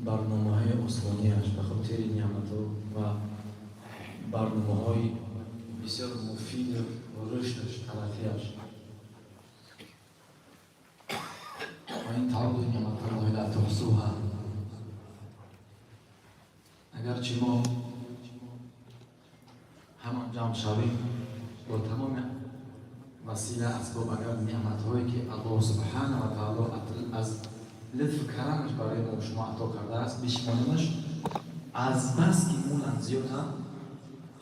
Барномаҳои осмониаш, ба хотири неъматҳо ва барномаҳои бисёр муфиду рушдаш, тараққиаш. Ва ин таъудду неъматаллоҳи ла туҳсуҳа. Агарчи мо ҳама ҷамъ шавем бо тамоми васила, асбоб, агар неъматҳое ки Аллоҳ субҳанаҳу ва таъоло аз лутфу карамаш барои мо шумо ато кардааст, бишморимаш, аз бас ки муланд зиёданд,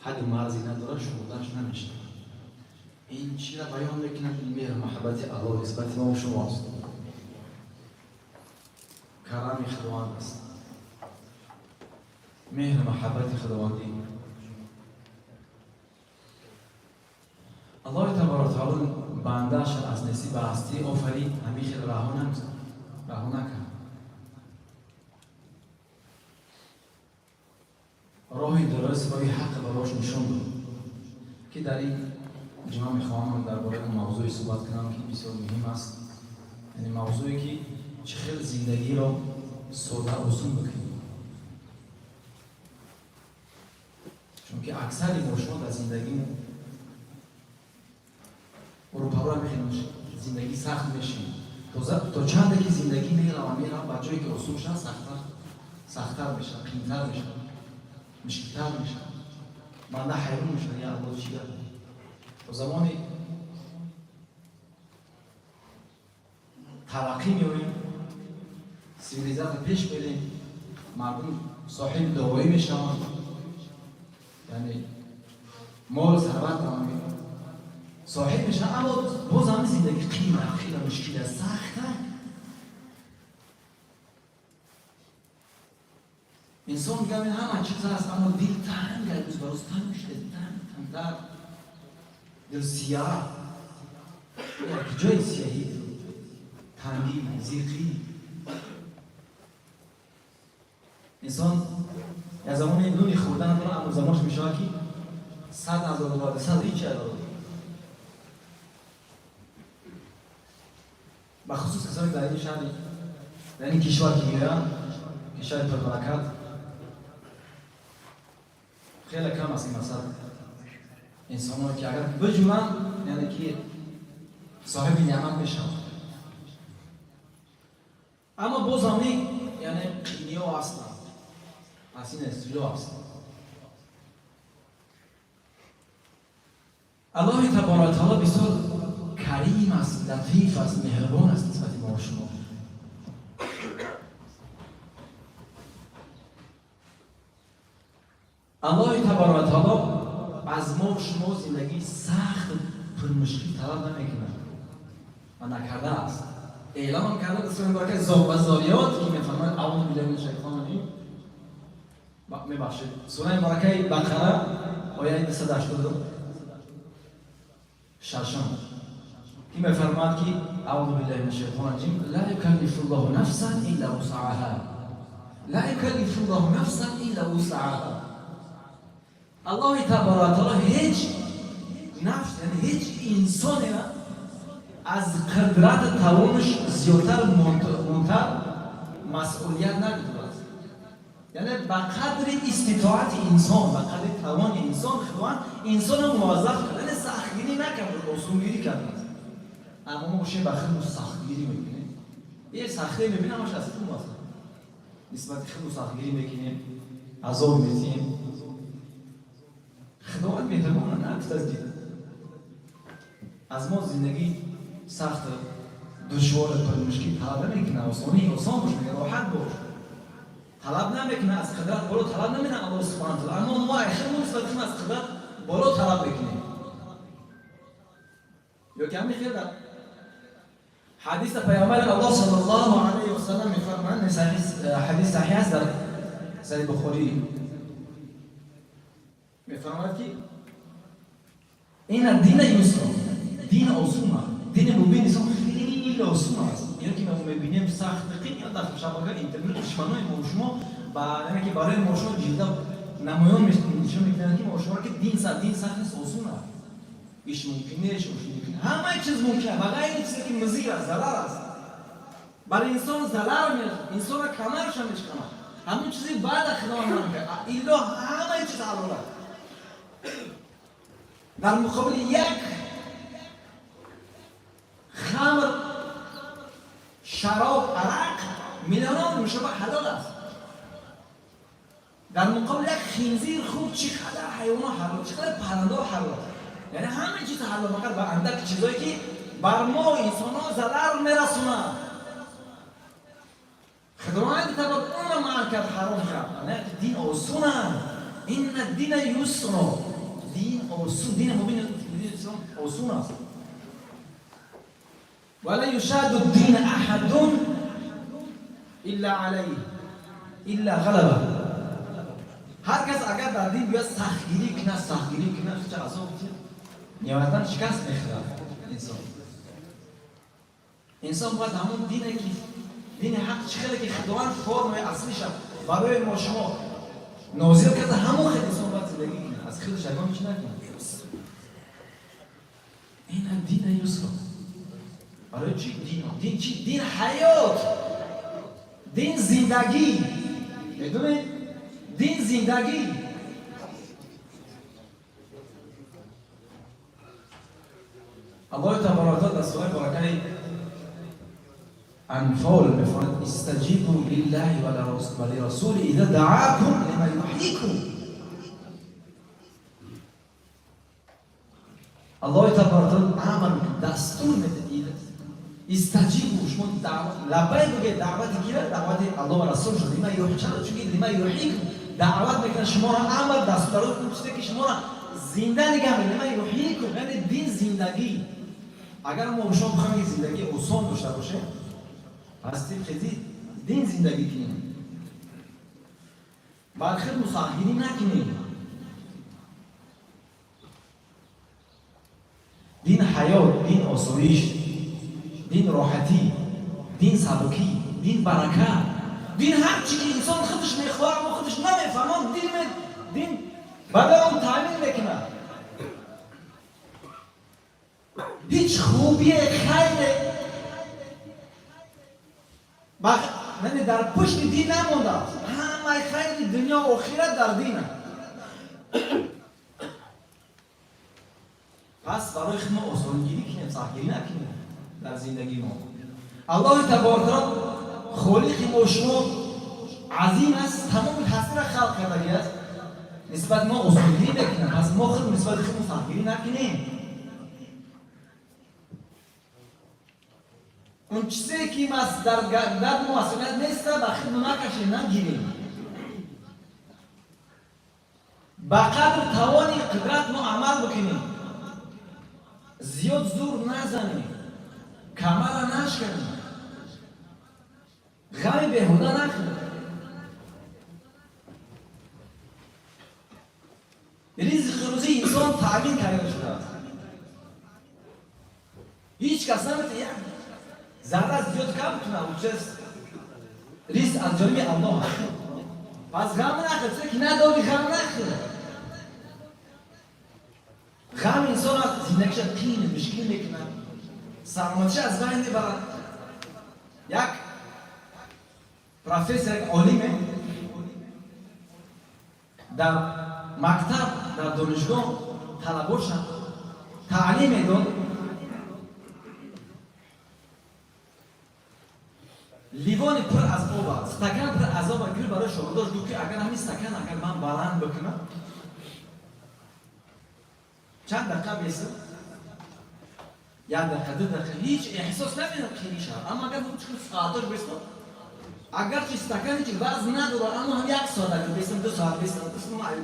ҳадду марзе надорад, шумурдааш намешавад. Ин чиро баён мекунад? Ин меҳру муҳаббати Аллоҳ нисбати мо шумост, карами Худованд аст, меҳру муҳаббати Худовандӣ. Аллоҳи таборака таоло бандааш аз нестӣ ба ҳастӣ офарид, ҳамин хел раҳо нагузошт, раҳо накард. Роҳи дуруст, роҳи ҳақ барош нишон дод, ки дар ин ҷумъа мехоҳам дар бораи он мавзӯе суҳбат кунам, ки бисёр муҳим аст, яъне мавзӯе ки чӣ хел зиндагиро сода, осон бикунем, чунки аксари мо шумо дар зиндагимо рӯпаро мехелем, зиндагӣ сахт мешем. То чанде ки зиндагӣ мерава, мерава, ба ҷое ки осон шавад, сахттар, сахттар мешавад, қиинтар мешавад, мушкилтар мешавад. Банда ҳайрон мешавад: я Аллоҳ, чӣ гап? То замони тараққӣ меоем, цивилизация пеш мерем, мардум соҳиби довоӣ мешаванд, яъне мол, сарват соҳиб мешаванд, аммо боз ҳами зиндагӣ қима, хеле мушкил аст, сахта. Инсон мегӯяд, ҳама чиз ҳаст, аммо дил танг, рӯз ба рӯз танг шуда, танг, тангтар, дил сияҳ, як ҷои сияҳӣ, тангӣ, зиқӣ. Инсон як замони нуни хӯрда надорад, аммо замонш мешавад, ки 100 000 доллар, 200, ҳичи надорад. Бахусус касоне дар ин шаҳри, дар ин кишвар ки меоянд, кишвари пурбаракат, хеле кам аст ин масал инсонҳое ки агар биҷӯранд, яъне ки соҳиби неъмат мешаванд, аммо боз ҳам яъне қиниҳо ҳастанд, аз ин истило ҳастанд. Аллоҳи таборака таоло бисёр карим аст, латиф аст, меҳрубон аст нисбати мо шумо. Аллоҳи таборака таоло аз мо шумо зиндагии сахт, пурмушкил талаб намекунад ва накардааст. Эъломам карда дар сураи муборака Зориёт, ки мефармояд: аузу биллаҳи мина шайтони раҷим, мебахшед, сураи муборакаи Бақара, ояи 286-ум, ки мефармояд ки: аузу биллаҳи мина шайтони раҷим, ла юкаллифу ллоҳу нафсан илла вусъаҳа, ла юкаллифу ллоҳу нафсан илла вусъаҳа. Аллоҳи таборака таоло ҳеҷ нафс, яъне ҳеҷ инсонеро аз қудрати тавонаш зиёдтар, мунтар масъулият нагузорад. Яъне ба қадри иститоати инсон, ба қадри тавони инсон Худованд инсонро муваззаф кард, яъне сахтгирӣ накард, осонгирӣ кардааст. Аммо мо бошем, ба худ сахтгирӣ мекунем. Е сахтӣ мебинам, ҳамаш аз худ аст. Нисбати худ сахтгирӣ мекунем, азоб метиҳем. Худованд меҳрубон нагуфтааст, ки аз мо зиндагӣ сахт, душвор, пурмушкил талаб намекунад. Осонӣ, осон бош, мега, роҳат бош талаб намекунад, аз қудрат боло талаб намекунад Аллоҳ субҳана таала. Аммо мо худмон нисбати худ аз қудрат боло талаб мекунем. Ё ки ҳамин хел ҳадиса Паёмбари Аллоҳ саллаллоҳу алайҳи васаллам мефармоянд, ҳадис саҳиҳ аст дар Саҳиҳ Бухорӣ, мефармояд ки ина дина юср, дин осон аст, дини мубин ислом хеле осон аст. Ино ки мо мебинем сахт, ё дар шабака интернет душманои мо шумо ба яъне ки барои мо шумо ҷилда намоён нишон мекунанд, ки мо шуморо ки дин сахт нест, осон аст, иш мумкин нест, уш мумкин, ҳамаи чиз мумкин аст, ба ғайри чизе ки музир аст, зарар аст, барои инсон зарар, инсонро камарша мешиканад. Ҳамон чизи баъд Худованд манъ кард. Илло ҳамаи чиз ҳалол аст. Дар муқобили як хамр, шароб, арақ миллионон нӯшоба ҳалол аст. Дар муқобили як хинзир хуб чӣ қадар ҳайвонҳо ҳалол, чӣ қадар паррандаҳо ҳалол аст. Яъне ҳама чиз ҳалол, фақат ба андак чизое ки бар мо инсонҳо зарар мерасонанд. Худованд табарак онро манъ кард, ҳаром кард. Дин осон аст. Инна дина юсро. Дин осон, дини мубини ислом осон аст. Вала юшаду дина аҳадун илла алайҳ илла ғалаба. Ҳар кас агар дар дин биёяд сахтгирӣ кунад, сахтгирӣ кунад, ча азоб диҳад, ниҳоятан шикаст мехӯрад инсон. Инсон бояд ҳамон дине ки дини ҳақ чӣ хеле ки Худованд формаи аслиша барои мо шумо нозил карда, ҳамон хел инсон бояд зиндагӣ кунад, аз худаш ягон чӣ накунад. Ина дина юсро. Барои чӣ дин? Дин чӣ? Дин ҳаёт, дин зиндагӣ. Медонед? Дин зиндагӣ. Аллоҳи табарак ва таъала дар сураи баракаи Анфол мефармояд: истаҷибу лиллаҳи ва лирасули иза даакум лима юҳйикум. Аллоҳи табарак ва таъала амр мекунад, дастур медиҳад. Истаҷибу, шумо лаббайк бигӯед, даъвати кира? Даъвати Аллоҳ ва расул шуд. Лима юҳйикум, чаро? Чунки лима юҳйикум даъват мекунад шуморо, амр дастур чизе ки шуморо зинда нигаҳ медорад. Лима юҳйикум, яъне дин зиндагӣ. Агар мо шумо бихоҳем ки зиндагии осон дошта бошем, пас тибқи дин зиндагӣ кунем, бар худ мусаххирӣ накунем. Дин ҳаёт, дин осоиш, дин роҳатӣ, дин сабукӣ, дин баракат, дин ҳар чи ки инсон худаш мехоҳад, аммо худаш намефаҳмад, дин барои он таъмин мекунад. Ҳеҷ хубие, хайре дар пушти дин намондааст. Ҳамаи хайри дунё охират дар дин аст. Пас барои худ мо осонгирӣ кунем, сахтгирӣ накунем дар зиндагии мо. Аллоҳи табарак таъала холиқи мо шумо азим аст, тамоми ҳастиро халқ кардагӣ аст. Нисбат мо осонгирӣ мекунем, пас мо худ нисбати худ сахтгирӣ накунем. Он чизе ки дар мо масъулият нест, ба худ накашем, нагирем. Ба қадр тавони қудрат мо амал бикунем, зиёд зур назанем, камара нашканем, ғами беҳуда нахӯрем. Ризқи рӯзии инсон таъмин карда шудааст. Ҳеҷ кас наметавонад як зарра зиёд кам кунад, чиз ризқ аз ҷониби Аллоҳ аст. Пас ғам нахӯр, чизе ки надорӣ ғам нахӯр. Ғам инсонро зиндагиша қиин мушкил мекунад, саломатиша аз байн мебарад. Як профессор, як олиме дар мактаб, дар донишгоҳ талабоша таълим медод. Ливони пур аз об, стакан пур аз об гир барои шогирдош гуфт ки агар ҳамин стакан агар ман баланд бикунам, чанд дақиқа бесам, як дақиқа, ду дақиқа ҳеҷ эҳсос намекунам қирӣ шавад. Аммо агар соатош бесам, агарчи стакан ҳеҷ вазн надорад, аммо ҳам як соат агар бесам, 2 соат бесам,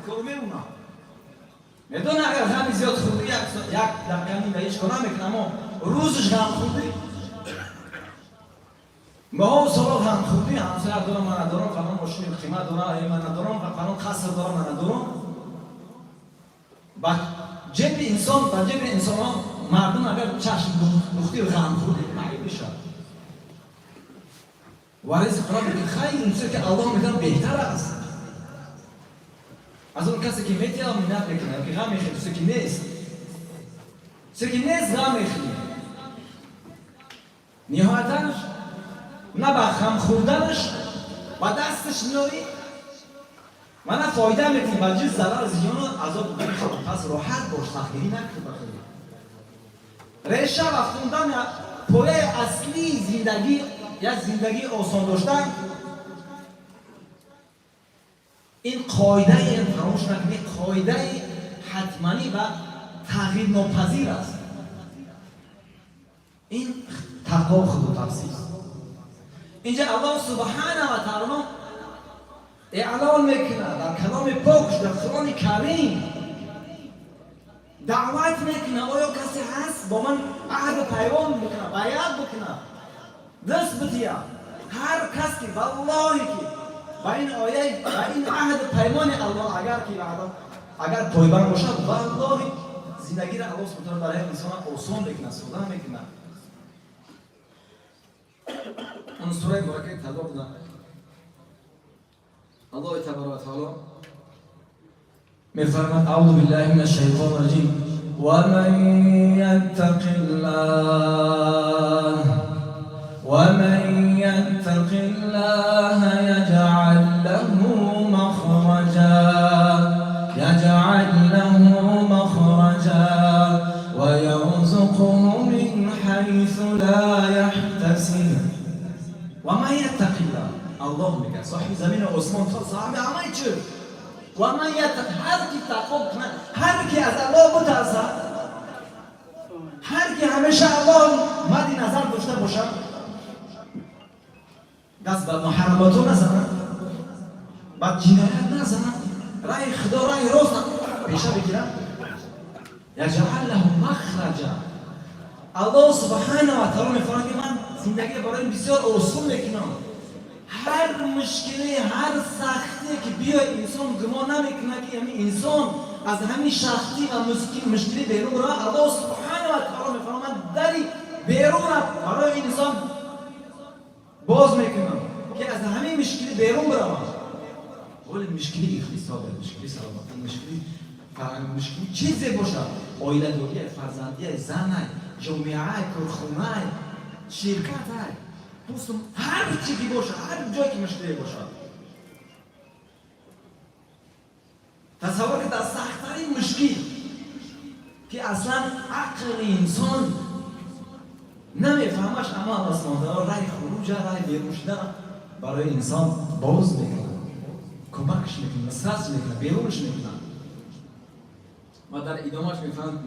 кор мемонам. Медонӣ агар ғами зиёд хӯрдӣ, як дақиқа ним ҳеҷ кор намекунам, аммо рӯзаш ғам хӯрдӣ, маҳо соло ғам хӯрдӣ, ҳамсоя дорам, ман надорам, фалон мошини қимат дорам, ман надорам, фалон қаср дорам, ман надорам. Ба ҷеби инсон, ба ҷеби инсонҳо мардум агар чашм духти ғам хӯрдӣ, маъюб мешавад. Ва ризқ раббика хайрун, чизе ки Аллоҳ медиҳад беҳтар аст аз он касе ки метиҳад, миннат мекунад, ки ғам мехӯрад, чизе ки нест, чизе ки нест ғам мехӯрӣ. Ниҳоятанаш на ба ғам хӯрданаш, ба дасташ меорӣ ва на фоида мекунӣ, ба ҷуз зарар, зиёну азоб намехӯрӣ. Пас роҳат бош, сахтгирӣ накун ба худ. Реша ва фундамент, пояи аслии зиндагӣ, як зиндагии осон доштан, ин қоидаи, фаромӯш накунӣ, қоидаи ҳатманӣ ва тағйирнопазир аст. Ин тақво, худотарсӣ аст. Инҷа Аллоҳ субҳана ва таъоло эълон мекунад дар каломи покш, дар Қуръони Карим даъват мекунад: оё касе ҳаст, бо ман аҳду пайвон бикунад, байъат бикунад, даст бития? Ҳар кас ки, валлоҳи, ки ба ин оя, ба ин аҳду паймони Аллоҳ агар ки агар пойбанд бошад, валлоҳи, зиндагиро Аллоҳ субҳана барои инсон осон мекунад, сода мекунад. Он сураи муборакаи Талоқ да Аллоҳи табарaka ва таоло мефармад: أعوذ بالله من الشيطان الرجيم، ومن يتق الله، ومن يتق الله يجعل له مخرجا، يجعل له مخرجا ويرزقه من حيث لا يحتسب. ومن يتق الله، Аллоҳ мегӯяд, соҳиби замину осмон, соҳиби ҳамаи чиз. ومن يتق، ҳар ки тақво кунад, ҳар ки аз Аллоҳ битарсад, ҳар ки ҳамеша Аллоҳ мадди назар дошта бошад, даст ба муҳаррамотҳо назанад, ба ҷиноят назанад, раҳи Худо, раҳи рост пеша бигирад, يجعل له مخرجا. Аллоҳ субҳана ва таоло мефармояд, ки ман зиндагиро барои бисёр осон мекунам. Ҳар мушкиле, ҳар сахтие ки биёй, инсон гумон намекунад, ки ҳамин инсон аз ҳамин сахтӣ ва мушкилӣ берун равад. Аллоҳ субҳана ва таоло мефармояд: ман дари берунро барои инсон боз мекунам, ки аз ҳамин мушкилӣ берун биравад. Вале мушкили иқтисодия, мушкили саломатӣ, мушкили фарҳанг, мушкили чизе бошад, оиладория, фарзандия, занай, ҷомеаи, корхонаи, ширкатай, пустум, ҳар чи ки бошад, ҳар ҷое ки мушкиле бошад, тасаввур ки дар сахттарин мушкил, ки аслан ақли инсон намефаҳмаш, аммо Аллоҳ субҳана таоло раҳи хуруҷа, раҳи берун шудан барои инсон боз мекунад, кӯмакш мекунад, нусратш мекунад, берунш мекунад. Ва дар идомаш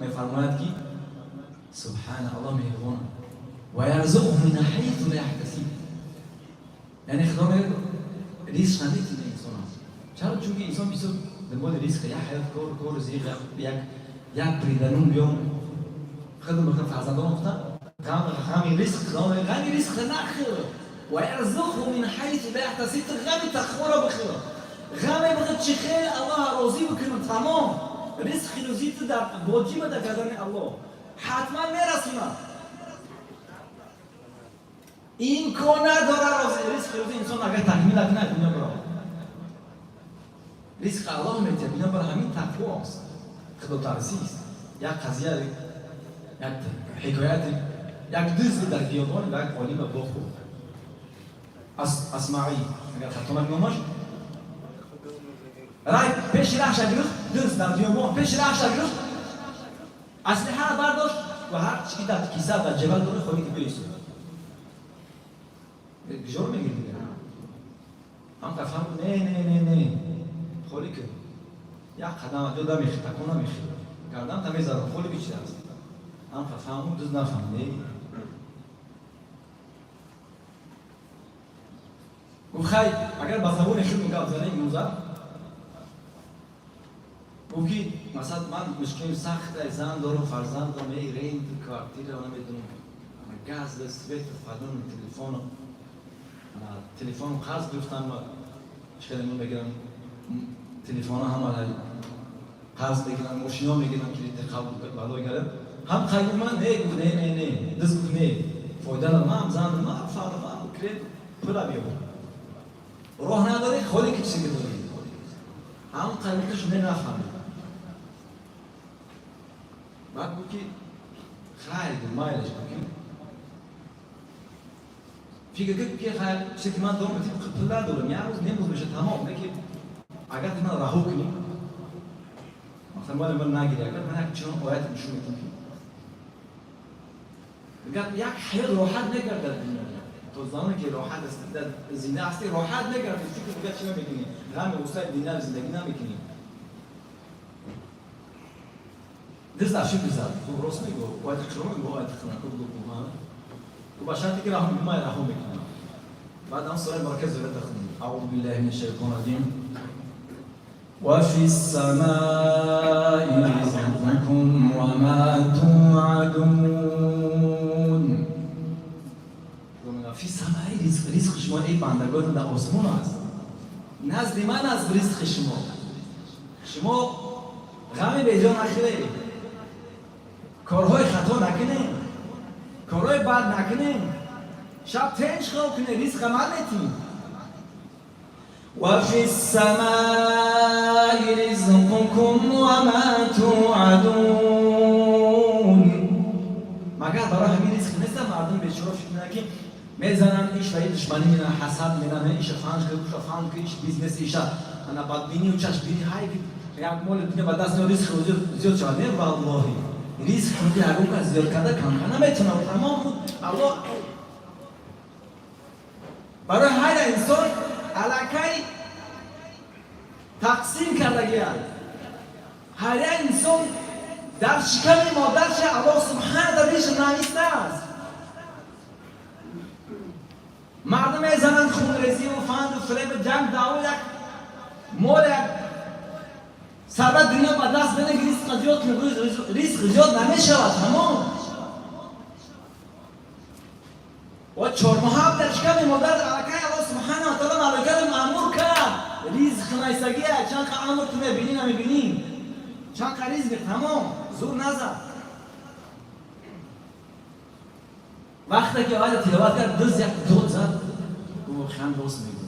мефармояд, ки субҳана Аллоҳ меҳрубон: ويرزقه من حيث لا يحتسب. Яъне Худо мегӯяд, ризқ наметина инсона. Чаро? Чунки инсон бисёр дунболи ризқ, як ҳаёт, кор, кор, зиқ, як приданун биём, худо мехоҳад фарзандон гуфтан, ғам, ғами ризқ. Худо мегӯяд: ғами ризқ нахӯр. ويرزقه من حيث لا يحتسب. Ғами тақворо бихӯр, ғаме бихӯр, чӣ хел Аллоҳ розӣ бикунам, тамом. Ризқи рӯзии ту дар воҷиба дар гардани Аллоҳ, ҳатман мерасонад. Имкон надорад ризқи рӯзи инсон агар такмил накунад, дунё биравад. Ризқ Аллоҳ метиҳад, бинобар ҳамин тақво аст, худотарсист. Як қазия, як ҳикояти як дузди дар биёбон ба як олима бохӯрд, Асмаӣ, агар хато накунам. Рай пеши раҳша гирифт, дузд дар биёбон пеши раҳша гирифт, аслиҳаро бардошт ва ҳар чи ки дар киса, дар ҷебал дори, хоҳӣ ки биёисод. Гижор мегири дигар ҳам қафам. Не, не, не, не, холӣ кун, як қадам ҷо намехи, такон намехи, гардан та мезанам, холӣ бичи аст. Ҳам фаҳму, дуз нафаҳм. Гуфт: хай, агар ба забони худ гап занем имрӯза, гуфт ки масалан ман мушкилим сахта, зан дорам, фарзанд дорам, эй, рент, квартира, намедонам, газ, свет, фалон, телефон, телефон қарз гирифтам, чӣ мегирам, телефона ҳама қарз мегирам, мошино мегирам, кредит балой гарам. Ҳам қай гуфт: ман не, гуфт, не, не, не. Дыз гуфт: не, фоида надорам, ман зан, ман фарзанд, ман кредит пула биёр, роҳ надорӣ, холӣ ки чизе дорӣ. Ҳам қай гуфташ, не, нафаҳмид. Баъд гуфт ки хайр, гуфт, майлаш, гуфт ки فکر کرد که چیزی که من دارم پول ندارم، یه روز نموز میشه تمام. نه که اگر من رها کنی مثلا مال من نگیری، اگر من یک چنان آیت نشون میدم میگم یک حیات راحت نکرد در دنیا. تو زمانی که راحت است در زینه هستی راحت نکرد، فکر دیگه چی نمیکنی، غم غصه دنیا زندگی نمیکنی. دست افشین بزد خوب راست میگو، باید قرآن میگو، آیت قرآن خوب گفت و با شرطی که رها ما رها میکنم. بعد هم سوره مرکز رو تخونیم. اعوذ بالله من الشیطان الرجیم. وفي السماء رزقكم وما توعدون. فی السماء رزق، رزق شما ای بندگان در آسمان است، نزد من است رزق شما. شما غم به جا نخورید، کارهای خطا نکنید، کارهای بد نکنید، شب تنش خواب کنید، رزق من نتید. وفي السماء رزقكم وما توعدون. مگر برای همین رزق نیست مردم بیچاره فکر میکنن که میزنن ایش و دشمنی میدن، حسد میدن، ایش فنج که اوش فنج که ایش بیزنس ایش انا بدبینی و چشمبینی های که یک مال دنیا به دست میاد رزق زیاد شود. نه والله رزق روزی هر کس زیاد کرده کم کنه نمیتونه. تمام بود الله برای هر انسان الکی تقسیم کردگی است. هر یک انسان در شکم مادرش الله سبحانه در ریش نویسته است. مردم میزنند خونریزی و فند و فریب و جنگ دعوا، یک مال یک ثروت دنیا به دست بده که رزق زیاد کنه، رزق زیاد نمیشود. تمام و 4 ماه در شکم مادر الکی الله سبحانه و تعالی ملائکه رو مأمور کرد رزق نیستگی. چند امر تو میبینی نمیبینی، چند رزق تمام زور نزد. وقتی که آیت تلاوت کرد دز یک دود زد، گفت واقعا راست میگه.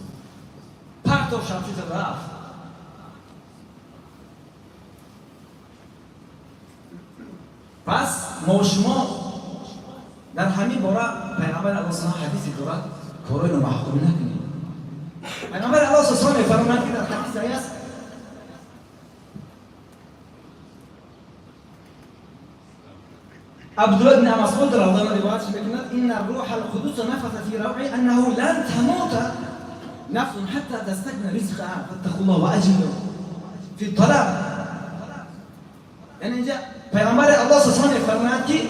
پرتاب شمشیر رفت. پس ما شما در همین باره پیغمبر الله صلی الله حدیثی دارد کارهای نامحکومی نکنید. پیغمبر الله صلی الله علیه و آله که در حدیث صحیح است عبدالله بن مسعود رضی الله عنه روایت میکند ان الروح القدس نفث في روعي انه لن تموت نفس حتى تستكمل رزقها فاتقوا الله واجملوا في الطلب. یعنی اینجا پیغمبر الله صلی الله علیه و فرمود که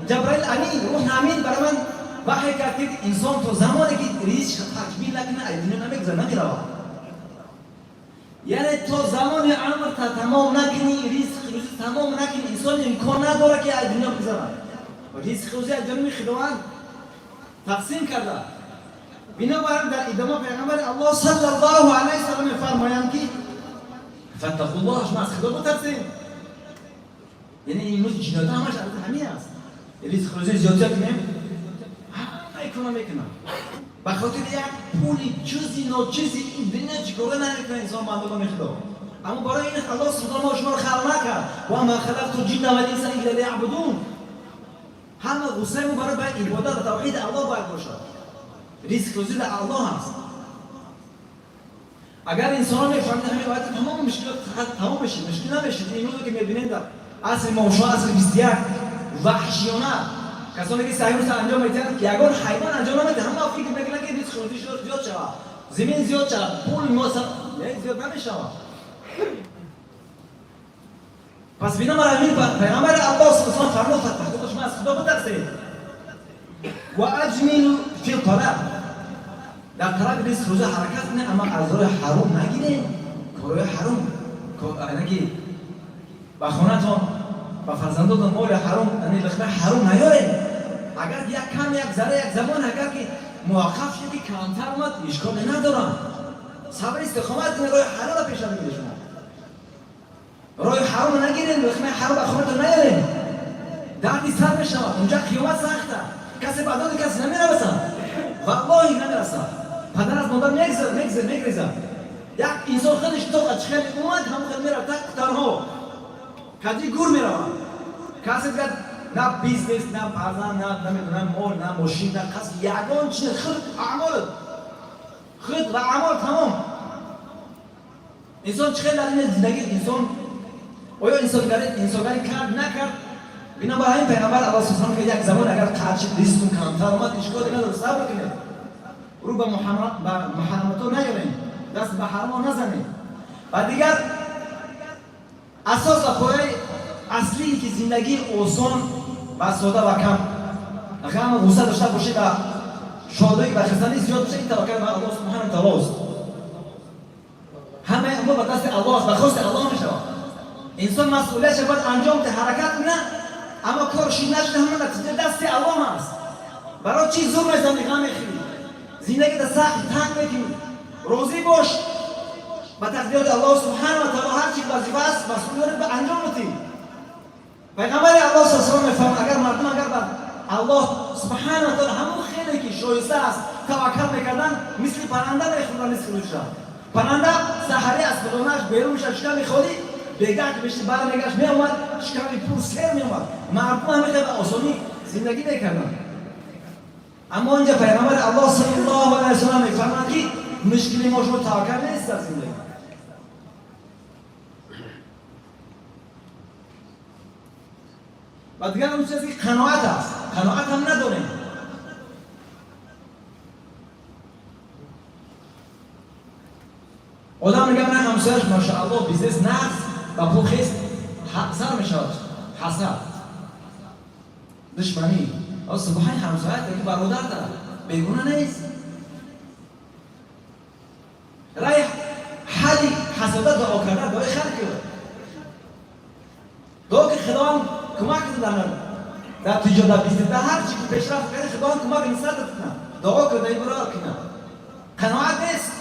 جبرائیل امین روح امین برای من وحی کرد که انسان تا زمانی که رزق تکمیل نکنه از دنیا نمیگذره نمیرود. یعنی تا زمان عمر تا تمام نکنی رزق روزی تمام نکنی انسان امکان نداره که از دنیا بگذرد. رزق روزی از جانب خداوند تقسیم کرده. بنابراین در ادامه پیغمبر الله صلی الله علیه و سلم میفرمایند که فاتقوا الله، شما از خدا بترسید. یعنی این روز جنایت همش از همین است. رزق روزی زیادتر کنیم همه کارا میکنن به خاطر یک پولی چیزی ناچیزی این دنیا چیکار نمیکنه انسان بندگان خدا. اما برای این الله سبحانه و شما رو خلق نکرد. و ما خلقت الجن والانس الا لیعبدون. همه غصه ما برای عبادت و توحید الله باید باشد. رزق روزی در الله هست. اگر انسان ها میفهمید همین آیت تمام مشکلات تمام میشه، مشکل نمیشه. امروز که میبینید در عصر ما و شما عصر 21 وحشیانه کسانی که صحیح روز انجام میدن که یگان حیوان انجام نمیده، همه فکر میکنن که رزق روزی زیاد شود، زمین زیاد شود، پول ما زیاد نمیشود. پس بنابراین پیغمبر الله صلی الله علیه و فرمود فاتقوا شما از خدا بترسید و اجملوا فی الطلب. در طلب رزق روزی حرکت کنید، اما از راه حرام نگیرید. کارهای حرام یعنی به خانه‌تان به فرزنداتون مال حرام یعنی لقمه حرام نیارید. اگر یک کم یک ذره یک زمان اگر که موقف شد که کمتر اومد اشکال ندارم، صبر استقامت کنید، راه حلال پیش بگیرید. شما راه حرام نگیرید، لقمه حرام به خانه‌تون نیارید، دردی سر میشود. اونجا قیامت سخته، کسی به داد کسی نمیرسد، والله نمیرسد. پدر از مادر میگذره. یک انسان خودش تو خیلی اومد هم خود میره تک تنها کدی گور میرود، کسی دیگر На бизнес, на фарзанд, на намедонам мол, на мошин, на қаср, ягон чиз, худ аъмол, худ ва аъмол, тамом. Инсон чӣ хел дар ин зиндагӣ, инсон оё инсонгари кард, накард? Бинобар ҳамин пайғамбар Аллоҳ субҳанаҳу ки як замон агар қарчи ризқтун камтар омад, ишколе надорад, сабр кунед, рӯ ба муҳаррамато наёрем, даст ба ҳаромо назанем. Ва дигар асос ва пояи аслие ки зиндагии осон ва сода ва кам ғаму ғусса дошта бошед ва шодӣ ва хурсандӣ зиёд бошад, ин таваккал ба Аллоҳ субҳанаҳу ва таоло аст. Ҳамаи умур ба дасти Аллоҳ аст, ба хости Аллоҳ мешавад. Инсон масъулиятша бояд анҷом диҳад, ҳаракат кунад, аммо кор шид нашуда, ҳама натиҷа дасти Аллоҳ аст. Барои чӣ зур мезанӣ, ғам мехӯрӣ, зиндагита сахт танг мекунӣ? Розӣ бош ба тақдироти Аллоҳ субҳанаҳу ва таоло, ҳар чи вазифа аст, масъулият ба анҷом медиҳӣ. Пайғамбари Аллоҳ саллаллоҳу алайҳи васаллам мефармояд, агар мардум агар бар Аллоҳ субҳанаҳу ва таоло ҳамон хеле ки шоиста аст таваккал мекарданд, мисли парранда мехӯрданд ризқи рӯзша. Парранда саҳарӣ аз худонааш берун мешавад, шиками холӣ, бегаҳ ки мешид бармегашт, меомад, шиками пур сер меомад. Мардум ҳам мехоҳад ба осонӣ зиндагӣ мекарданд. Аммо инҷа пайғамбари Аллоҳ саллаллоҳу алайҳи васаллам мефармояд ки мушкили мо шумо таваккал нест дар зиндагӣ. Ва дигар он чизе ки қаноат аст, қаноат ҳам надорем. Одам мегӯяд, ман ҳамсояш, машааллоҳ, бизнес нағз ба пул хест, сар мешавад ҳасад, душманӣ. Субҳани ҳамсоят ки бародар дорад, бегуна нест. Рай ҳалли ҳасада дуо кардан, дуои хайр кунад, дуо ки Худованд кӯмак кунад дар тиҷорат, дар бизнес, дар ҳар чи ки пешрафт карда, Худованд кӯмак нусратат кунад. Дуо кунад, ин бародар кунад. Қаноат нест.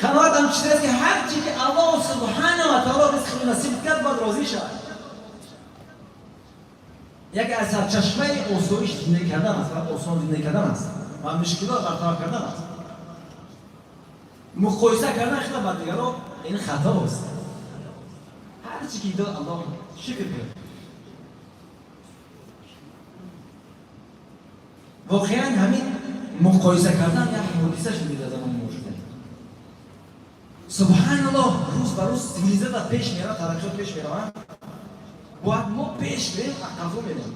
Қаноат ҳам чизе аст ки ҳар чи ки Аллоҳ субҳанаҳу ва таоло ризқи насиб кард, бояд розӣ шавад. Яке аз сарчашмаи осоиш зиндагӣ кардан аст ва осон зиндагӣ кардан аст ва мушкилот бартараф кардан аст. Муқоиса кардан хеле ба дигаро ин хато аст. Ҳар чи ки дод Аллоҳ, шукр кунед. Воқеан ҳамин муқоиса кардан як ҳодиса шуд дар замони мо шуда. Субҳаналлоҳ, рӯз ба рӯз цивилизация пеш меравад, тараққиёт пеш меравад, бояд мо пеш берем, қафо мерем.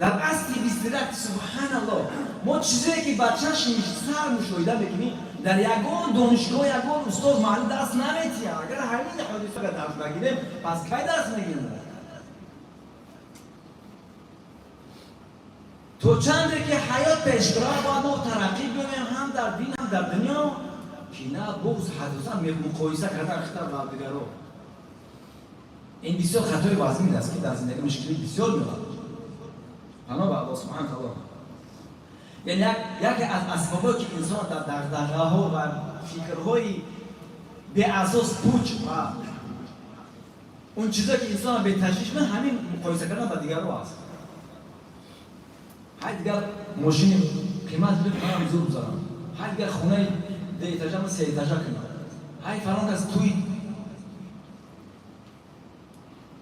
Дар асри 21, субҳаналлоҳ, мо чизое ки ба чашми сар мушоҳида мекунем, дар ягон донишгоҳ ягон устоз муаллим дарс наметиҳад. Агар ҳамин ҳодисаро дарс нагирем, пас кай дарс мегирем? То чанде ки ҳаёт пеш биравад, бояд мо тараққӣ биёбем ҳам дар дин, ҳам дар дунё. Кина, буғз, ҳадуса, муқоиса кардан хитар ба дигаро, ин бисёр хатои вазмин аст ки дар зиндагӣ мушкили бисёр меорад. Паноҳ ба Аллоҳ субҳанаҳу таоло. Яъне яке аз асбобое ки инсон дар дағдағаҳо ва фикрҳои беасос, пуч ва он чизое ки инсонро беташвиш мекунад, ҳамин муқоиса кардан ба дигаро аст. Ҳар дигар мошини қимат гирифт, манам зур бизанам, ҳар дигар хонаи дуэтажа, ман сеэтажа кунам, ҳай фалон кас туй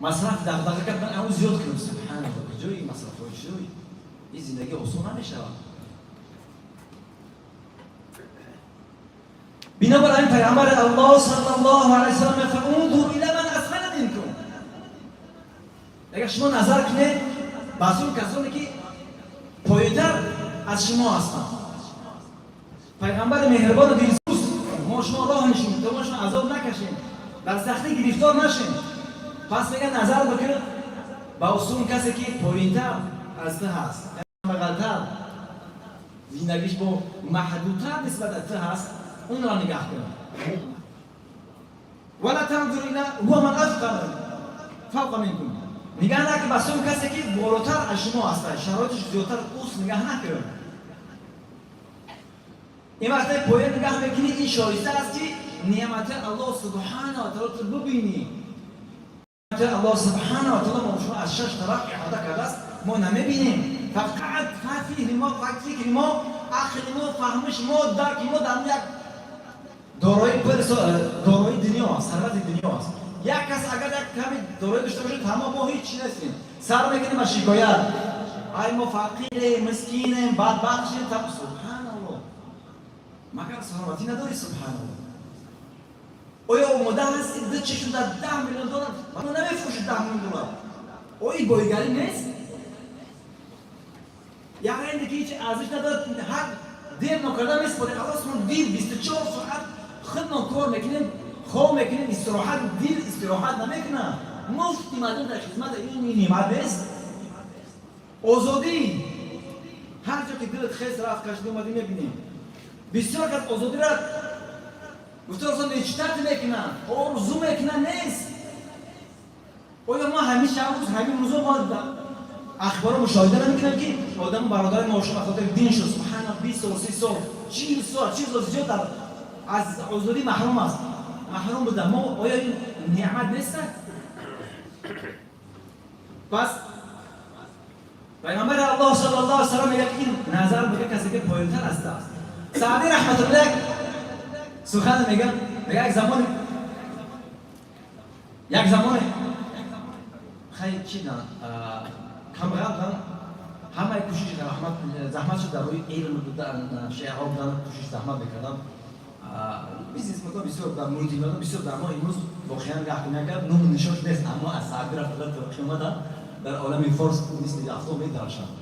масраф дағдаға кард, ман ҳамун зиёд кунам. Субҳаналлоҳ, куҷои масрафҳои чизои ин зиндагӣ осон намешавад. Бинобар ҳамин пайғамбари Аллоҳ саллаллоҳу алайҳи васаллам мефармояд: унзур ила ман асфала минкум. Агар шумо назар кунед ба сӯи касоне ки поёнтар аз шумо ҳастанд. Пайғамбари меҳрибону дилсӯз мо шумо роҳ нишон, то мо шумо азоб накашем, дар сахтӣ гирифтор нашем. Пас мегӯяд, назар бикун ба усули касе ки поёнтар аз ту ҳаст, бағалтар, зиндагиш бо маҳдудтар нисбат аз ту ҳаст, онро нигаҳ кун. Вала танзур ила ҳува ман фавқа минкум. Нигаҳ накун ба сӯи касе ки болотар аз шумо ҳаст, шароитиш зиёдтар уст, нигаҳ накун. Ин вақте поён нигаҳ мекунӣ, ин шоиста аст ки неъмати Аллоҳ субҳанаҳу ва таоло ту бибинӣ. Аллоҳ субҳанаҳу ва таоло мо шумо аз шаш тараф иҳота кардааст, мо намебинем. Фақат фикри мо, фикри мо, ақли мо, фаҳмиши мо, дарки мо дар як Дорои пул, дорои дунё аст, сарвати дунё аст. Як кас агар як ками дорои дошта бошад, тамом, мо ҳеҷ чи нестем. Сар мекунем ба шикоят. Ай, мо фақирем, мискинем, бадбахт шудем. Субҳаналлоҳ, магар саломатӣ надорӣ? Субҳаналлоҳ, оё омода ҳастӣ ду чишм дар 10 миллион доллар мано намефурӯши? 10 миллион доллар ои бойгарӣ нест. Яъне ки ҳеҷ арзиш надорад, ҳар дер нокарда меспорем. Аллоҳ субҳан дил 24 соат худмон кор мекунем, хоб мекунем, истироҳат, дил истироҳат намекунад. Муфти мардум дар хизмат, ин неъмат нест. Озодӣ, ҳар ҷо ки дилат хес рафт, кашида омадӣ. Мебинем, бисёр кас озодиро гуфта мечтать мекунанд, орзу мекунанд, нест. Оё мо ҳамин шаб рӯз, ҳамин рӯзо мо ахборо мушоҳида намекунем, ки одам бародари мо ба хотири дин шуд, субҳана, 20 сол, 30 сол, 40 сол, 40 сол зиёд аз озодӣ маҳрум аст, маҳрум буда. Мо оё ин неъмат нест? Пас пайғамбари Аллоҳ саллаллоҳу алайҳи васаллам мегӯяд, ин назар ба касе ки поёнтар аст. Саъдӣ раҳматуллоҳ як сухан мегӯяд, мегӯяд, як замоне хай чи камғал будан, ҳамаи кӯшиши заҳмат шуд дар рӯи илм, шеърҳо будан, кӯшиш заҳмат мекардам, бизнесмендо бисёр будан, мултимиллионо бисёр будан, аммо имрӯз воқеан гап накард, ному нишош нест. Аммо аз Саъдӣ рафтада то қиёмата дар олами форс мисли афтоб медарашанд.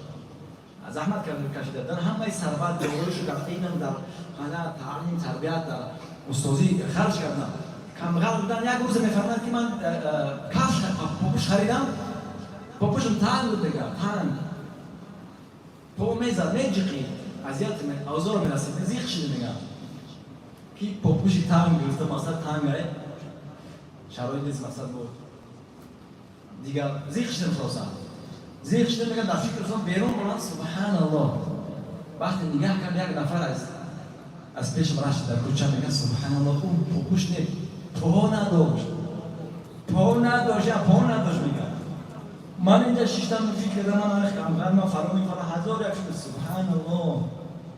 Заҳмат кашида дар ҳамаи сарват дороишу дар илм, дар ҳана таълим, тарбият, дар устозӣ харҷ кардам. Камғал будан, як рӯзе мефармояд, ки ман кафш, попуш харидам, попушам танг буд, мега, танг, по мезад, меҷиқид, азият, озор мерасид, зиқ шида. Мега, ки попуши танг гирифта, мақсад тангае, шароит нест, мақсад буд дигар, зиқ шидам, хулоса зиқ шида. Мега, дар фикр берун омад, субҳаналлоҳ, вақте нигаҳ кард, як нафар аз пешам рашд дар кӯча. Мега, субҳаналлоҳ, ӯ попуш не, по надошт, по надошт, я по надошт. Мега, ман инҷа шиштам, фикр кардам, ман камғар, ман фалон, фалон, ҳазор як шуд. Субҳаналлоҳ,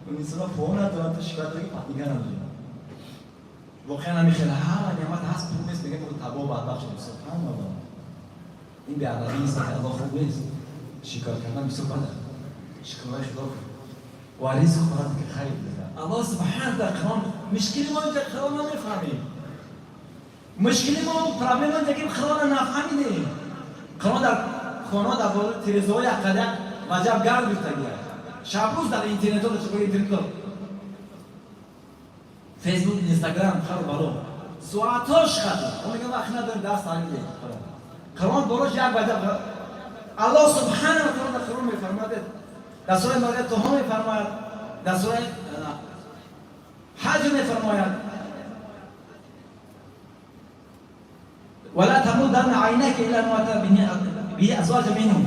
он инсона по надорад, ту шикоят дорӣ, нигаҳ надорӣ. Воқеан ҳамин хеле ҳама неъмат ҳаст, пул нест, мегӯям табо бадбахт шудем. Субҳаналлоҳ, ин беадабӣ нест, Аллоҳ хуб нест. Шикоят кардан бисёр бад аст. Шикоят худо кун ва ризқ хӯрад, ки хайр. Аллоҳ субҳана дар Қуръон, мушкили мо инҷа Қуръон намефаҳмем. Мушкили мо, проблема инҷа, ки Қуръонро нафаҳмидем. Қуръон дар хона, дар болои телевизорҳои як қадр ваҷаб гард гирифтагия. Шабрӯз дар интернетҳо, дар шабакаи интернетҳо, Фейсбук, Инстаграм, хару бало, соатҳош хати. Мо мегӯям, вақт надорем, дарс таълим диҳем. Қуръон болош як ваҷаб. Аллоҳ субҳана ва таъала дар Қуръон мефармояд, дар сураи Марьям Тоҳо мефармояд, дар сураи Ҳаҷ мефармояд: ولا تمدن عينيك إلى ما به أزواجا منهم.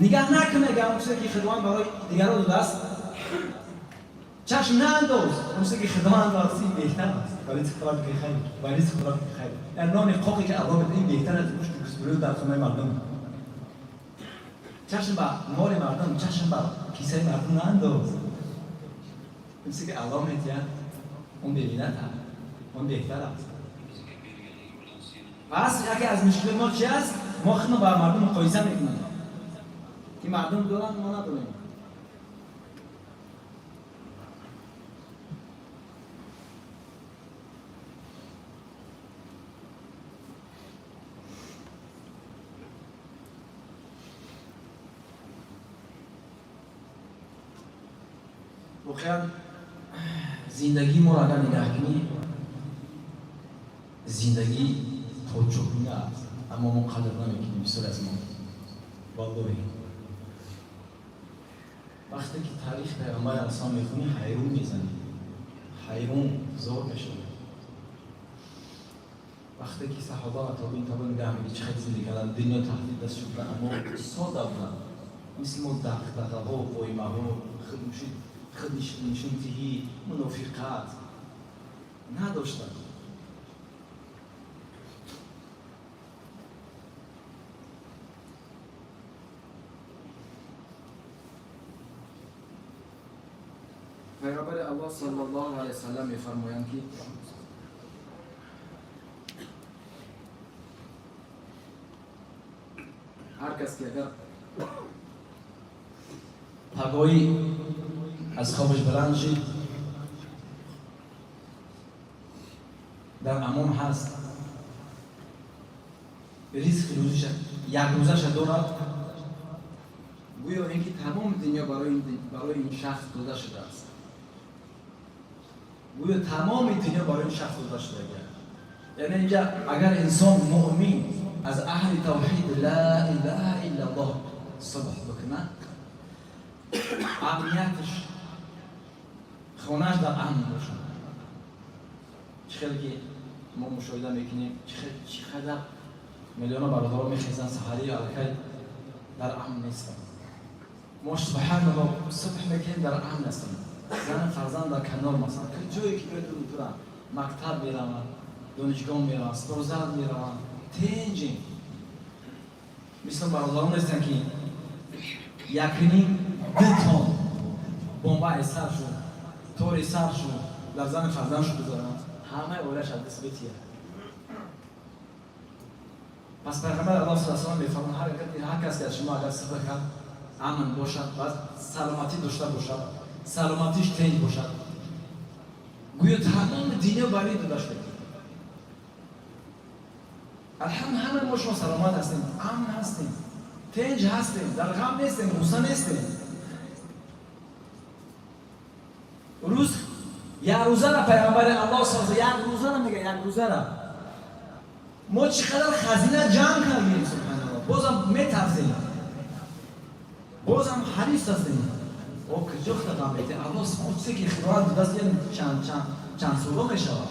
نگاه نکن، اگر اون چیزی که خداوند برای دیگران داده است چشم نانداز. اون چیزی که خداوند داده است این بهتر است. ولی خدا که خیر ولی خدا که خیر، یعنی نان قاقی که الله بده، این بهتر از گوشت گوسفند در خانه مردم. چشم به مال مردم، چشم به کیسه مردم نانداز. اون چیزی که الله میتید اون ببیند، اون بهتر است. پس یکی از مشکل ما چی است؟ ما خودمون با مردم مقایسه میکنیم که مردم دارن، ما نداریم. воқеан зиндагии моро агар нигаҳ кунӣ, зиндагӣ почӯбина аст, аммо мо қадр намекунем, бисёр аз мо. Валлоҳи, вақте ки таърихи пайғамбари алайҳиссалом мехонӣ, ҳайрон мезанӣ, ҳайрон зор мешавӣ. Вақте ки саҳоба ва тобеин табо нигаҳ мекунӣ, чӣ хел зиндагӣ карданд, дунё таҳти даст шуда, аммо сода буданд, мисли мо дағдағаҳо, воимаҳо, худнишондиҳӣ, мунофиқат надоштанд. Пайғамбари Аллоҳ саллаллоҳу алайҳи васаллам мефармоянд, ки ҳар кас ки агар пагоҳӣ аз хобаш баланд шид, дар амон ҳаст, ризқи рӯзиша як рӯзаша дорад, гӯё ин ки тамоми дунё барои ин шахс дода шудааст. Гӯё тамоми дунё барои ин шахс дода шуда. Яъне инҷа агар инсон муъмин аз аҳли тавҳид ла илаҳа иллаллоҳ субҳ бикунад, амнияташ, хонааш дар амн бошад. Чӣ хеле ки мо мушоҳида мекунем, чӣ қадар миллиона бародаро мехезанд саҳарӣ, аллакай дар амн нестанд. Мо, субҳаналлоҳ, субҳ мекунем, дар амн ҳастем. Зан, фарзанд дар канор, масалан, ҷое ки метуранд, мактаб мераванд, донишгоҳ мераванд, спортзал мераванд, тенҷем. Мисли бародарон нестанд, ки якним ду тон бомба ай сар шуд, тори сар шуд, дар зани фарзандшу гузаранд, ҳамаи оилаш аз даст бития. Пас Пайғамбар Аллоҳ саллаллоҳу алайҳи васаллам мефармояд: ҳар кас ки аз шумо агар сабр кард, амн бошад ва саломатӣ дошта бошад, саломатиш тенҷ бошад, гӯё тамоми дунё бар ин дода шуда. Алҳамд, ҳамаи мо шумо саломат ҳастем, амн ҳастем, тенҷ ҳастем, дар ғам нестем, ғусса нестем. Рӯз як рӯзара Пайғамбари Аллоҳ с як рӯзара мега, як рӯзара мо чӣ қадар хазина ҷамъ кардем, субҳаналлоҳ, бозам метарсем, бозам ҳарис ҳастем. О, куҷо худатон бете? Аллоҳ субҳон чизе ки Худованд додааст, чанд чанд чанд соло мешавад.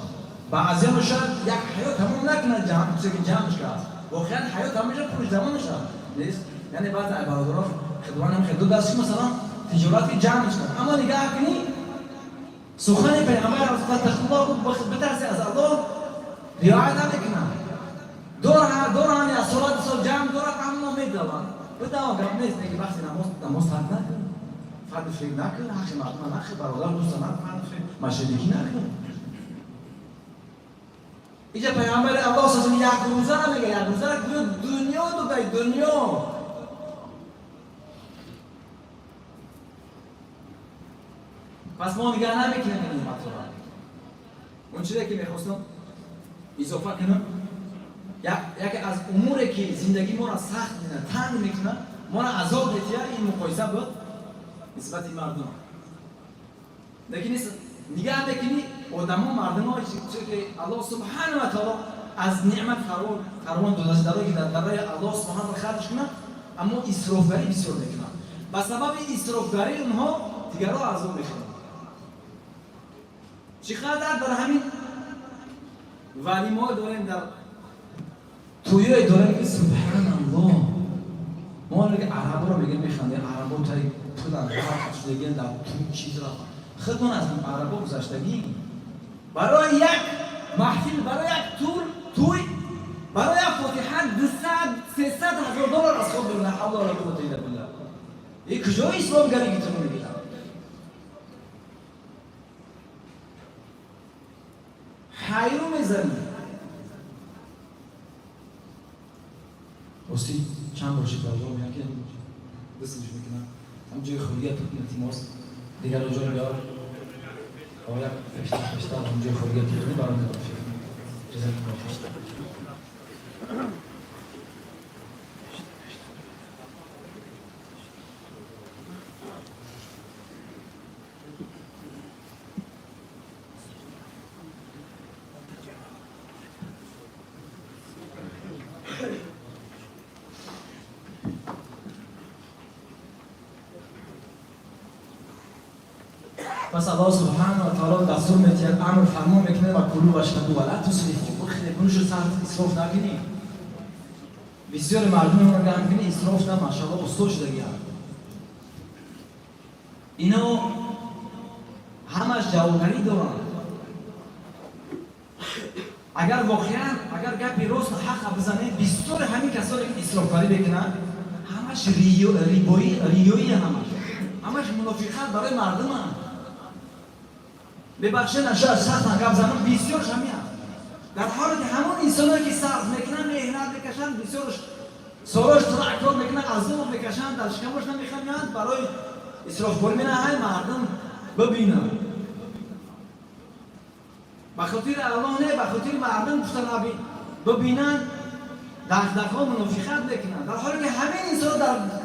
Баъзеҳо шояд як ҳаёт тамом накунад ҷамъ чизе ки ҷамъш кард. Воқеан ҳаёт тамом мешавад, пулш тамом мешавад. Нест, яъне баъзе бародарон Худованд ҳам хел додааст, ки масалан тиҷорат ки ҷамъш кард. Аммо нигаҳ кунӣ, сухани Пайғамбар фаттақуллоҳ, битарси аз Аллоҳ, риоят намекунад. Доранд, аз солати сол ҷамъ дорад, аммо медаванд. Бидава, гап нест, неки вақти намоз намоз тарк накун, фарди фиреб накун, ҳаққи мардума нахӯр, бародар дӯста накун, мошенникӣ накун. Иҷа Пайғамбари Аллоҳ с як рӯзара мега, як рӯзара гӯё дунё додай, дунё. Пас мо нигаҳ намекунем ин неъматҳоро. Он чизе ки мехостам изофа кунам, яке аз умуре ки зиндагӣ моро сахт мекунад, танг мекунад, моро азоб метиҳад, ин муқоиса буд нисбати мардум. Лекин нигаҳ мекунӣ, одамо, мардумо ки Аллоҳ субҳану ва таоло аз неъмат фармон додааст, дар ки дар барои Аллоҳ субҳану харҷ кунад, аммо исрофгарӣ бисёр мекунанд. Ба сабаби исрофгарии онҳо дигарро азоб мехӯранд. Чӣ қадар дар ҳамин валимаҳо дорем, дар тӯёе дорем, ки субҳаналлоҳ, мо араборо мегӯем, механдем, арабо таи пулан шудагиан, дар тӯй чизро худмон аз арабо гузаштагӣ. Барои як маҳфил, барои як тур тӯй, барои як фотиҳа 200-300 ҳазор доллар аз худ ла ҳавла вала қуввата илла биллаҳ. И куҷои исломгарӣ ки ту мегирад? Ҳайру мезанӣ. Рости, чанд бор шид, бародаро мегӯям, ки дастгӯш мекунам, ҳам ҷои холия тут, илтимос, дигарро ҷой биёр. Оя, пештар, пештар ҳам ҷои холия тут барои. Ҷазакаллоҳ хайр. Пас Аллоҳ субҳану ва таоло дастур метиҳад, амр фармон мекунад: ва кулу вашрабу ва ла тусрифу, бихӯред, бинӯшу, сарф исроф накунӣ. Бисёри мардуми мо нигоҳ мекунӣ, исроф на, машаалло, усто шудагианд. Ино ҳамаш ҷавобгарӣ доранд. Агар воқеан, агар гапи рост, ҳаққа бизанем, бисёри ҳамин касоне ки исрофгарӣ мекунанд, ҳамаш рибоӣ, риёӣ, ҳамаш мунофиқат барои мардуманд. Бебахшед, шояд сахтан гап занам, бисёрш ҳамин аст. Дар ҳоле ки ҳамон инсоное ки сарф мекунанд, меҳнат мекашанд, бисёрш солош трактор мекунанд, азоб мекашанд, дар шикамош намехӯранд, барои исрофкорӣ мераванд, ҳай мардум бибинанд. Ба хотири Аллоҳ не, ба хотири мардум гуфта бибинанд, дағдағҳо мунофиқат мекунанд. Дар ҳоле ки ҳамин инсон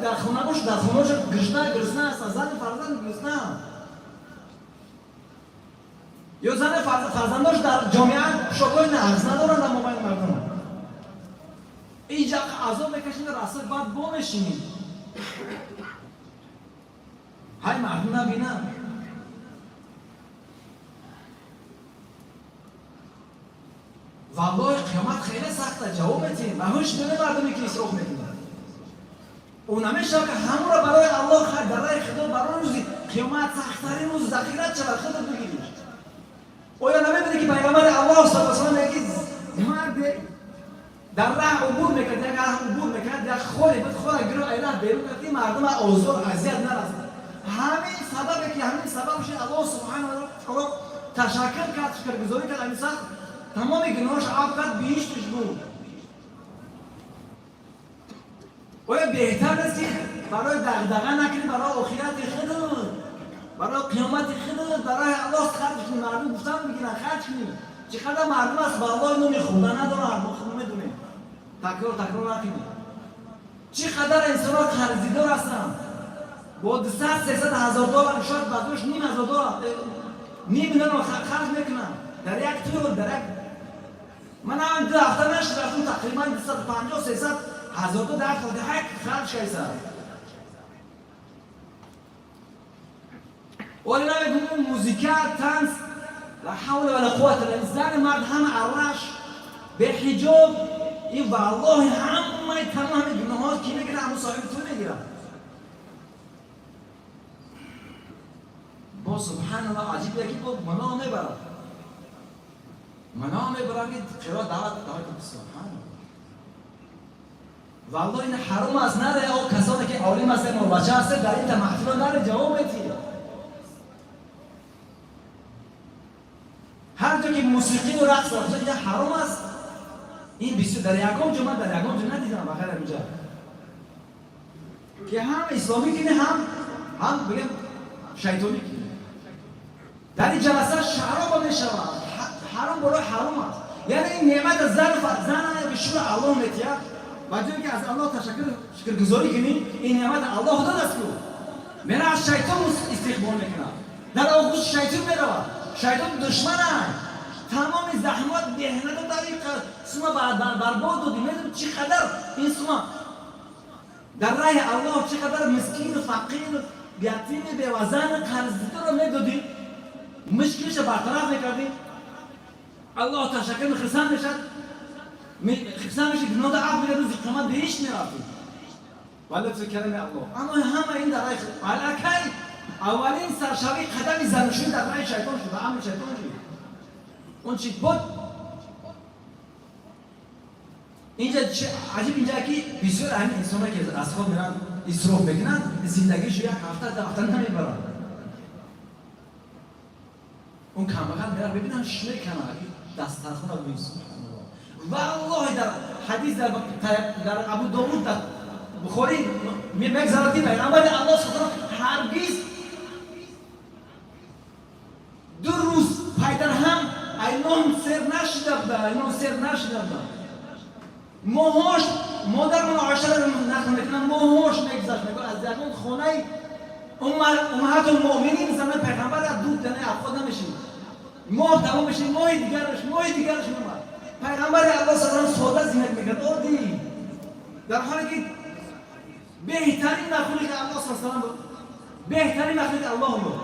дар хонабош, дар хонаош гурусна гурусна аст, зану фарзанд гурусна, ё зану фарзандош дар ҷомеа пӯшокҳои нағз надоранд дар мобайни мардум. Инҷа азоб мекашем, расо баъд бо мешинем. Ҳай мардум набинанд. Валлоҳи, қиёмат хеле сахт аст, ҷавоб метиҳем. Ба ҳуш дона мардуме ки исроф мекунад. Ӯ намешавад ки ҳамонро барои Аллоҳ хайр дар раҳи Худо барои рӯзи қиёмат сахттарин рӯз захират шавад, худат бигирӣ. Оё намедонӣ ки пайғамбари Аллоҳ саллаллоҳу алайҳи васаллам мегӯяд ки марде дар раҳ убур мекард, як раҳ убур мекард, як хоре буд, хора гиру ай раҳ берун кард, ки мардум озор азият нарасад. Ҳамин сабабе ки ҳамин сабаб шуд, Аллоҳ субҳанаҳу ва таъоло ташаккур кард, шукргузорӣ кард, ҳамин сахт тамоми гуноҳаш афв кард, биҳишташ буд. Оё беҳтар нест ки барои дағдаға накунӣ, барои охирати худат, барои қиёмати худат, барои Аллоҳ харҷ кунӣ, мардум гуфтан бигиранд, харҷ кунӣ. Чӣ қадар мардум аст, валлоҳи номи хурда надоранд, мо худ медонем. Такрор такрор накунем. Чӣ қадар инсонҳо қарздор ҳастанд. Бо 200 300 ҳазор доллар, шояд баъзош ним ҳазор доллар, ним миллион харҷ мекунанд. Дар як тур, дар як ман ҳам 2 ҳафта нашуд, рафтам, тақрибан 250 300 ҳазор доллар дар фотиҳа харҷ кардам. Оли намегӯм музика, танс, ла ҳавла вала қуввата илла билlah. Зан мард ҳама арраш, беҳиҷоб, ин валлоҳи ҳамаи тамоми гуноҳот ки мегирад, ҳамон соҳиби ту мегирад. Бо субҳаналлоҳ, аҷиб яки бо гуноҳ мебарад. Гуноҳ мебарад ки қироат даъват даъват, субҳаналлоҳ. Валлоҳ ин ҳаром аст, наре о касоне ки олим ҳастанд, бача ҳастанд, дар ин маҳфило наре ҷавоб метиҳед. Ҳар ҷо ки мусиқӣ ва рақс рафта, инҷа ҳаром аст. Ин бисёр дар ягон ҷо ман дар ягон ҷо надидам, ба ғайр инҷа. Ки ҳам исломӣ кунӣ, ҳам бигем шайтонӣ кунӣ. Дар ин ҷаласа шароба мешавад. Ҳаром болои ҳаром аст. Яъне ин неъмат зан зан ки шуро Аллоҳ метиҳад, ба ҷое ки аз Аллоҳ ташаккур шукргузорӣ кунӣ, ин неъмат Аллоҳ додааст ку. Мера аз шайтон истиқбол мекунад. Дар оғӯши шайтон меравад. Шайтон душман аст. Тамоми заҳмат, меҳнату дар ин сума барбод додӣ. Медонӣ чӣ қадар ин сума дар раҳи Аллоҳ чӣ қадар мискину фақиру ятими бевазани қарздорро медодӣ, мушкилиша бартараф мекардӣ. Аллоҳ ташаккур хирсанд мешад, хирсанд мешад, гуноҳро афв мекард, рӯзи қиёмат биҳишт мерафтӣ. Ва лутфи карами Аллоҳ. Аммо ҳама ин дар раҳи аллакай аввалин саршавии қадами занушӯӣ дар раҳи шайтон шуд, ба амри шайтон шуд. Он чи буд инҷа аҷиб инҷа ки бисёр ҳамин инсоне ки аз худ меранд исроф мекунанд, зиндагишу як ҳафта 2 ҳафта намебаранд. Он камбағал мерад, бибинам шмекана дастархона бибин, субҳаналлоҳ. Валлоҳи дар ҳадис дар Абу Довуд, дар Бухорӣ мегзарад ки пайғамбари Аллоҳ саллаллоҳу ҳаргиз 2 рӯз пайдарҳам айнон сер нашида буда, айнон сер нашида буда. Моҳош модармон Оишаро нақл мекунад, моҳош мегузашт, мегӯяд аз ягон хонаи уммаҳатул муъминин занои пайғамбар аз ду дана афход намешид. Моҳ тамом мешид, моҳи дигараш меомад. Пайғамбари Аллоҳ саллаллоҳу алайҳи васаллам сода зиндагӣ мекард, оддӣ. Дар ҳоле ки беҳтарин махлуқи Аллоҳ саллаллоҳу алайҳи васаллам буд, беҳтарин махлуқи Аллоҳ буд.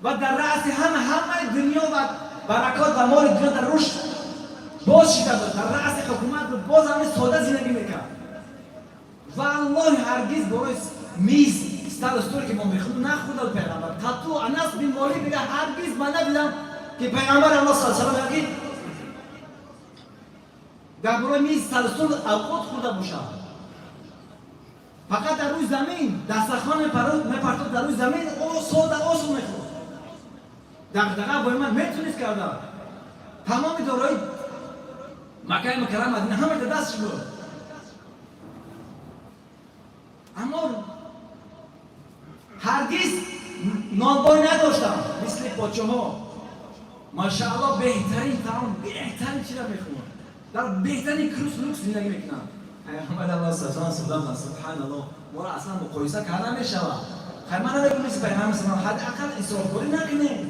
Ва дар раъси ҳамаи дунё ва баракот ва моли дунё дар рушд боз шида буд, дар раъси ҳукумат буд, боз ҳамин сода зиндагӣ мекард. Валлоҳи ҳаргиз барои миз стол стуле ки мо мехӯрдем нахӯрда буд пайғамбар. Тату Анас бин Молик мегӯяд, ҳаргиз ман надидам ки пайғамбари Аллоҳ саллаллоҳу алайҳи васаллам ки дар бораи миз стол стул авқот хӯрда бошад. Фақат дар рӯи замин дастархон мепартод, дар рӯи замин сода осон мехӯрд. Дағдаға бо ман метунист карда. Тамоми дорои Маккаи Мукаррама, Мадина ҳама дар дастш буд. Аммо ҳаргиз нонбой надоштам мисли подшоҳо. Машаалло, беҳтарин таом, беҳтарин чиза мехӯрам. Дар беҳтарин крус люкс зиндагӣ мекунам. Пайғамбар Аллоҳ саллаллоҳу алайҳи субҳаналлоҳ, моро аслан муқоиса карда намешавад. Хай, ман намегӯям мисли пайғамбар саллаллоҳу, ҳадди ақал исрофкорӣ накунем.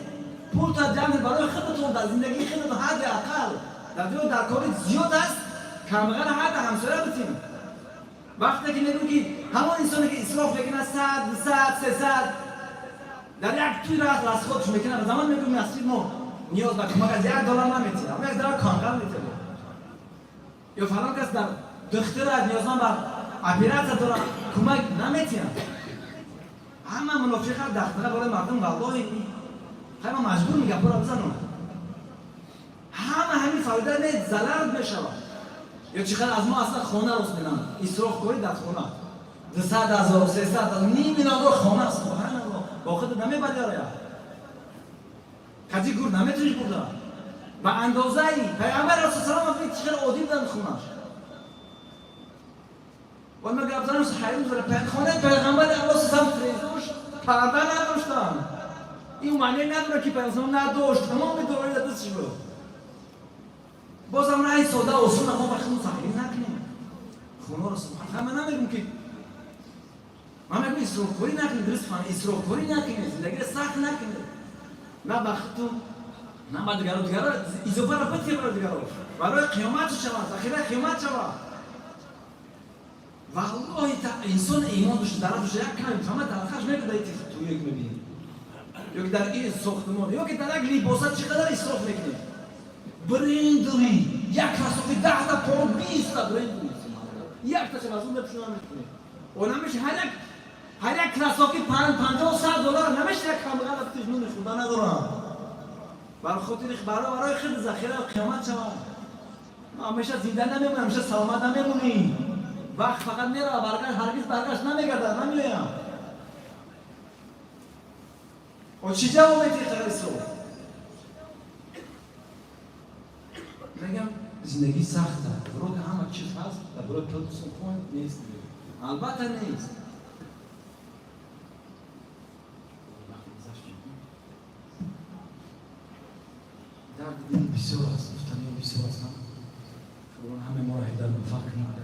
Пул та ҷамъ барои худатон, дар зиндагии худатон, ҳадди ақал дар ҷои дар кори зиёд аст, камбағал ҳадди ҳамсоя битем. Вақте ки мегӯм ки ҳамон инсоне ки исроф мекунад 100, 200, 300 дар як туй расходш мекунад, замон мегӯм масҷид мо ниёз ба кӯмак аз $1 наметиҳад, аммо $1 камғал метиҳад. Ё фалон кас дар духтараш ниёзманд ба оператсия дорад, кӯмак наметиҳад. Ҳама мунофиқа дағдаға барои мардум, валлоҳи хай ман маҷбур гапҳоро бизанам. Ҳама ҳамин фоида не, залал мешавад. Ё чӣ қадр аз мо аслан хона рост менам, исрофкорӣ дар хона, 200 000, 300 000, ним миллион хона, субҳаналлоҳ, бо худ намебади ёрая каҷи гур наметуниш бурда. Ба андозаи пайғамбар расул салом чӣ қадр оддӣ буданд хонаш. Ва ман гап занам, ҳайрон зара, хонаи пайғамбари Аллоҳ салом трезош парда надоштанд. Ин маъне надорад ки пайғамбар надошт, тамоми дорои дар дасташ буд. Бозам раҳи сода, осона мо ба худмон сахгирӣ накунем хонаро. Субҳан, ман намегӯм ки, ман мегӯм исрофкорӣ накунед, дуруст фаҳм, исрофкорӣ накунед, зиндагиро сахт накунед, на ба худтун, на ба дигаро. Дигаро изофаро битир барои дигаро, барои қиёмат шавад, захираи қиёмат шавад. Валлоҳи, инсон имон дошта, дар дошта, як каме фаҳмад, талақаш мекунад. Туе ки мебинӣ ё ки дар ин сохтмон, ё ки дар як либоса чӣ қадар исроф мекунем. Брендовый як кроссовки 10-та, пор 20-та брендовый, якташа аз он мепӯшона мекунем. О, намеша, ҳар як кроссовки 50, $100 намеша. Як камбағал тиш нуни хӯрда надорам. Бар хотири барои худ захира қиёмат шавад. Ҳамеша зинда намемонӣ, ҳамеша саломат намемонӣ. Вақт фақат мерава, баргашт ҳаргиз баргашт намегардад, намеоям. О, чӣ ҷавоб медиҳӣ исроф? Мегам, зиндагӣ сахта, вроде ҳама чиз ҳаст, дар бораи пул нест, албатта нест. Дарди дил бисёр аст, гуфтаниҳо бисёр ҳастанд. Худованд ҳамаи моро ҳидоят муваффақ кунад.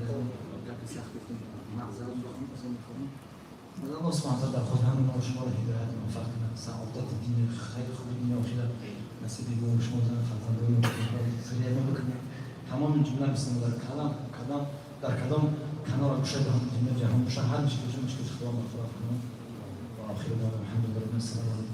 Гапи сахт гуфтем, маъзарат мехоҳам. Аз Аллоҳ субҳана таала дар худ ҳамаи моро шуморо ҳидоят муваффақ кунад, саодати дини, хайри хуби дунё охират насиби мо шумо, зан, фарзандони зуррият бикунад. Тамоми ҷумла мислимо дар калам кадам, дар кадом канора гӯшаи дунё ҷаҳон бошад, ҳар мушкили мушкили Худо мағфират кунад. Ва охиру даъвана алҳамдулиллаҳи. Ассалому алайкум.